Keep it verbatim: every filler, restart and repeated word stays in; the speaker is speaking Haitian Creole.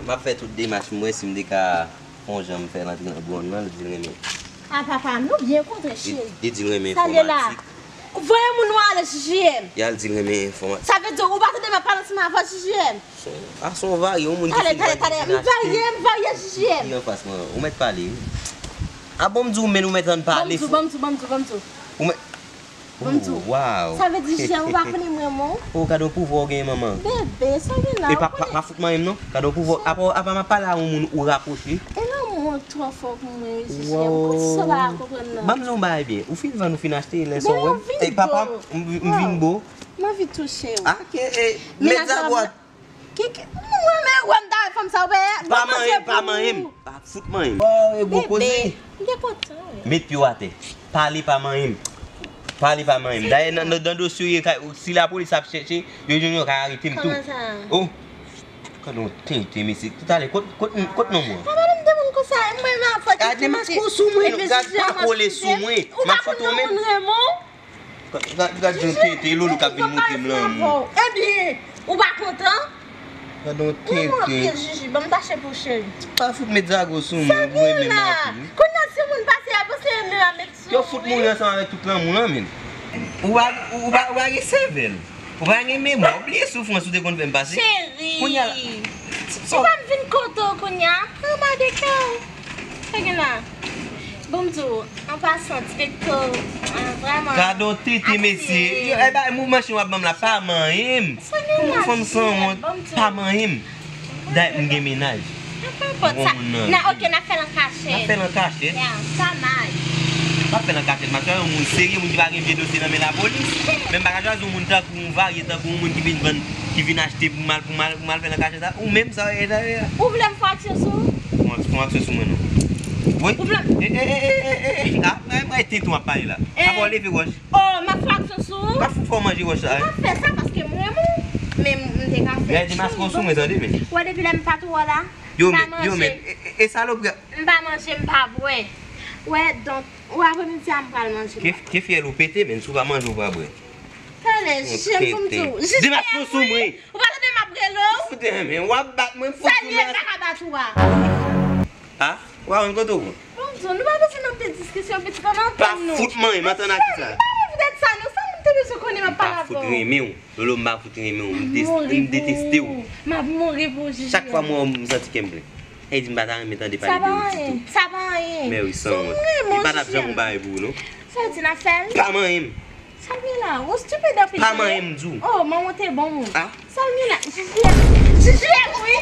M ap fè tout demach m wè si m te ka fè yon jan m fè l antre nan grann nan, l di l renmen. A papa m, nou byen kontre, cheri. Li di l renmen enfòmatik. Voye moun ou ale, J J M. Y al di l renmen enfòmatik. Sa vle di ou pa tande m ap pale ansanm avè w, J J M. A son varye, yon moun ki fin varye, m varye, m varye, J J M. Ki anfas mwen, ou mèt pale wi. A bon, m di w, men ou mèt ann pale. Ban m di w, ban m di w, ban m di w, ban m di w. Ou mèt Ban m di w. Sa vle di, J J M, ou pa konnen m renmen w? Oh, gade yon pouvwa w genyen, manman. Bebe, sa gen la? E pa, pa, pa fout manyen m non. Gade yon pouvwa. Apa, apa m ap pale a yon moun ou rapwoche. E lanmou an twò fò pou mwen, J J M. Kòmsi sa w pa ka konprann nan? Ban m di yon bagay byen. Ou fin vann, ou fin achte, lè sa w wè m. E papa m, m vin bo. M anvi touche w. Ake, e, medya bwat. Ki, ki, mwen, men, wè m ta wè fanm sa, wè. Pa manyen m, pa manyen m. Pa fout manyen m. Oh, e gwo koze. Bebe, m te kontan. Met pye w atè. Pale pa manyen m. Pale pa manyen m. Dayè, nan, nan, nan dosye yo, ka, si lapolis ap chèche, yo jwenn yo, ka arete m tou. Kòman sa? Oh. Gade yon tenten, mesye. Talè, kot, kot, kot non mwen? Papa, m te konn konsa, mwen, mwen, fò. Gade mask ou sou mwen, gade pa kole sou mwen. M ap fout ou menm. Gad, gad, gad jan tenten loulou k ap vin montre m lanmou. Ebyen, ou pa kontan? Gad yon tenten. Jiji, ban m tache pou cheri. Pa fout met zago sou mwen, ou renmen m anpil. Kounye a, si moun pase, y ap panse menm a met sou. Yo fout mouri ansanm avèk tout lanmou lan, menn. Ou pa, ou pa, ou pa gen sèvèl. Ou pa gen memwa. Ou bliye soufrans ou te konn fè m pase. Cheri. Kounye a la. Ou pa m vin kote w kounye a. Anba de kè w. Sa gen la? Bon, m di w, an pasan, ti pekto, ah, vrèman. Gade yon tete, mesye. Yo, e ba, mouvman chen w ap ban m la, pa manyen m. Sa gen la, fanm sanwont, pa manyen m. Dayè, m gen mennaj. Sa pa enpòt sa. Nan, ok, n ap fè l an kachèt. N ap fè l an kachèt? Ya, sa nice. N ap fè l an kachèt, m ap chwazi yon moun serye, moun ki pa gen vye dosye nan men lapolis. Men m pa ka chwazi yon moun tankou yon varye, tankou yon moun ki vin vann, ki vin achte pou m al, pou m al, pou m al fè l an kachèt. Ou menm sa w ye la, ye la. Ou vle m fè aksyon sou ou? Fè yon aksyon sou mwen non. Wi. Ou vle m... E, e, e, e, e, e. A, mwen, mwen, tenten w ap pale la. Apa w leve wòch? Oh, m ap fè aksyon sou ou? M ap fout fè w manje wòch la. M ap fè sa paske m renmen w. Men m te ka fè. Gade mask ou sou mwen tande, men. Wè depi lè m pa twò la. Yo, men, yo, men. E, e, e salopri. M pa manje, m pa bwè. Wè, donk, ou apremidi a m pral manje. Ke, ke fyèl ou pete, men si w pa manje, ou pa bwè. Talè, jije m pou m di w. Jije m wi. Ou pa tande m ap rele w? Fout renmen, w ap bat mwen, m fout ou. Sa l ye, m pa ka bat ou a. A? Ou pa konn kote w pran? Bon, m di w, nou pa bezwen nan pil diskisyon, pitit, ann antann nou. Pa fout manyen m, antann ak kisa? M pa anvi tèt sa non, sa moun te bezwen konnen m ap pale avè w. Pa fout renmen w. Lolo, m pa fout renmen w, m deteste w. M ap mouri pou Jiji. Chak fwa m wè w, m santi kè m plen. Sa vle di m pa ta renmen tande pale de ou ditou. Sa pa anyen. Mèwi sanwont. Li pa t ap janm yon bagay pou ou non. Sa vle di n ap fè l? Pa manyen m. Sa l gen la? Ou stupid anpil. Pa manyen m di w. Oh, manman w te bon moun. A? Sa l gen la? Jiji, Jiji wi.